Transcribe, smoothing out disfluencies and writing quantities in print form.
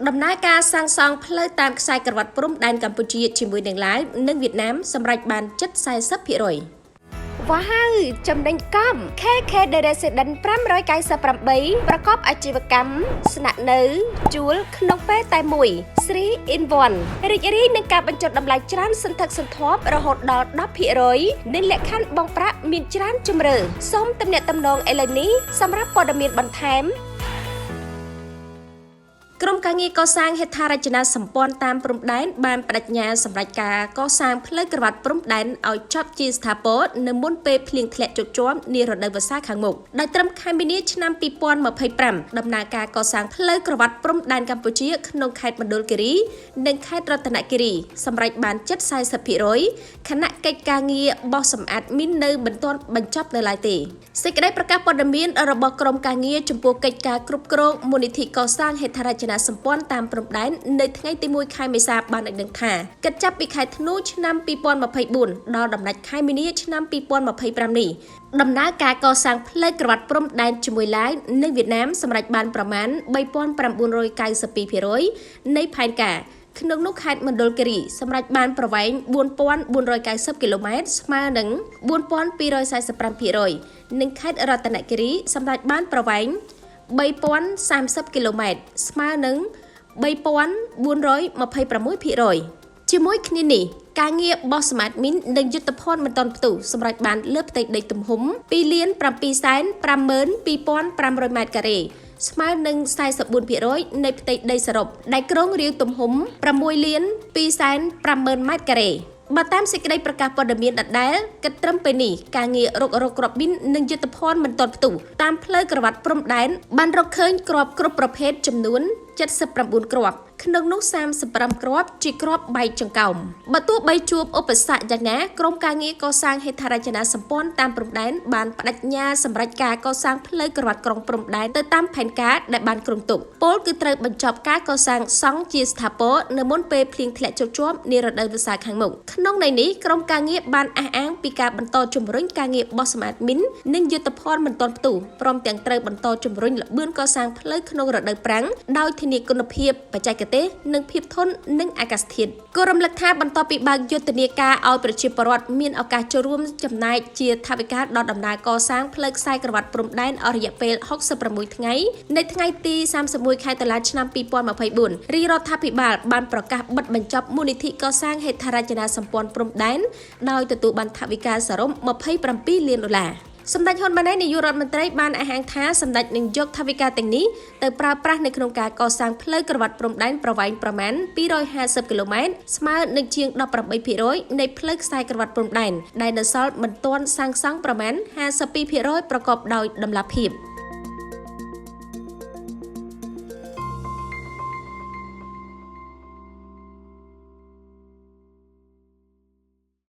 ដំណើរការសាងសង់ផ្លូវតាមខ្សែក្រវាត់ព្រំដែនកម្ពុជាជាមួយនឹងឡាវនិងវៀតណាមសម្រេចបានជិត40%។ វ៉ាវចំណេញកំ KK The Resident 598ប្រកបអាជីវកម្មស្នាក់នៅជួលក្នុងពេលតែមួយ3 in 1រីករាយនឹងការបញ្ចុះតម្លៃច្រើនសន្ធឹកសន្ធាប់រហូតដល់10%និងលក្ខខណ្ឌបង់ប្រាក់មានច្រើនជម្រើសសូមទំនាក់ទំនងឥឡូវនេះសម្រាប់ព័ត៌មានបន្ថែមក្រុមការងារកសាងហេដ្ឋារចនាសម្ព័ន្ធតាមព្រំដែនបានបដិញ្ញាសម្រេចការកសាងផ្លូវក្រវ៉ាត់ព្រំដែនឲ្យចប់ជាស្ថាពរនៅមុនពេលភ្លៀងធ្លាក់ជោកជាំនារដូវវស្សាខាងមុខដោយត្រឹមខែមីនាឆ្នាំ2025ដំណើរការកសាងផ្លូវក្រវ៉ាត់ព្រំដែនកម្ពុជាក្នុងខេត្តមណ្ឌលគិរីនិងខេត្តរតនគិរីសម្រេចបានជិត40%ខណៈកិច្ចការងារបោះសម្អាតមីននៅមិនទាន់បញ្ចប់នៅឡើយទេសេចក្តីប្រកាសព័ត៌មានរបស់ក្រុមការងារចំពោះកិច្ចការគ្រប់គ្រងមូលនិធិកសាងហេដ្ឋារចនាសម្ព័ន្ធតាមព្រំដែននៅថ្ងៃទី1ខែមេសាបានឲ្យដឹងថាគិតចាប់ពីខែធ្នូឆ្នាំ2024ដល់ដំណាច់ខែមីនាឆ្នាំ2025នេះដំណើរការកសាងផ្លូវក្រវ៉ាត់ព្រំដែនជាមួយឡាវនិងវៀតណាមសម្រេចបានប្រមាណ3992%នៃផែនការក្នុងនោះខេត្តមណ្ឌលគិរីសម្រេចបានប្រវែង4490គីឡូម៉ែត្រស្មើនឹង4245%និងខេត្តរតនគិរីសម្រេចបានប្រវែង3030គីឡូម៉ែត្រស្មើនឹង3426%ជាមួយគ្នានេះការងារបោះសម្អាតមីននិងយុទ្ធភណ្ឌមិនទាន់ផ្ទុះសម្រេចបានលើផ្ទៃដីទំហំ2លាន752,500ម៉ែត្រការ៉េស្មើនឹង44%នៃផ្ទៃដីសរុបដែលក្រុងរាវទំហំ6លាន250,000ម៉ែត្រការ៉េបើតាមសេចក្តីប្រកាសព័ត៌មានដដែលគិតត្រឹមពេលនេះការងាររុករកគ្រាប់មីននិងយុទ្ធភណ្ឌមិនទាន់ផ្ទុះតាមផ្លូវក្រវ៉ាត់ព្រំដែនបានរកឃើញគ្រាប់គ្រប់ប្រភេទចំនួន79គ្រាប់ក្នុងនោះ35គ្រាប់ជាគ្រាប់បែកចង្កោមបើទោះបីជួបឧបសគ្គយ៉ាងណាក្រុមការងារកសាងហេដ្ឋារចនាសម្ព័ន្ធតាមព្រំដែនបានបដិញ្ញាសម្រេចការកសាងផ្លូវក្រវ៉ាត់ក្រុងព្រំដែនទៅតាមផែនការដែលបានគ្រោងទុកពោលគឺត្រូវបញ្ចប់ការកសាងសង់ជាស្ថាពរនៅមុនពេលភ្លៀងធ្លាក់ជោកជាំនារដូវវស្សាខាងមុខក្នុងន័យនេះក្រុមការងារបានអះអាងពីការបន្តជំរុញការងារបោះសម្អាតមីននិងយុទ្ធភណ្ឌមិនទាន់ផ្ទុះព្រមទាំងត្រូវបន្តជំរុញល្បឿនកសាងផ្លូវក្នុងរដូវប្រាំងដោយធានាគុណភាពបច្ចេកទេសនិងភាពធន់នឹងអាកាសធាតុគួររំលឹកថាបន្ទាប់ពីបើកយុទ្ធនាការឲ្យប្រជាពលរដ្ឋមានឱកាសចូលរួមចំណែកជាថវិកាដល់ដំណើរកសាងផ្លូវខ្សែក្រវ៉ាត់ព្រំដែនអស់រយៈពេល66ថ្ងៃនៅថ្ងៃទី31ខែតុលាឆ្នាំ2024រាជរដ្ឋាភិបាលបានប្រកាសបិទបញ្ចប់មូលនិធិកសាងហេដ្ឋារចនាសម្ព័ន្ធព្រំដែនដោយទទួលបានថវិកាសរុប27លានដុល្លារសម្ដេចហ៊ុនម៉ាណែតនាយករដ្ឋមន្ត្រីបានអះអាងថាសម្ដេចនឹងយកថវិកាទាំងនេះទៅប្រើប្រាស់នៅក្នុងការកសាងផ្លូវក្រវ៉ាត់ព្រំដែនប្រវែងប្រមាណ250គីឡូម៉ែត្រស្មើនឹងជាង18%នៃផ្លូវខ្សែក្រវ៉ាត់ព្រំដែនដែលនៅសល់មិនទាន់សាងសង់ប្រមាណ52%ប្រកបដោយតម្លាភាព។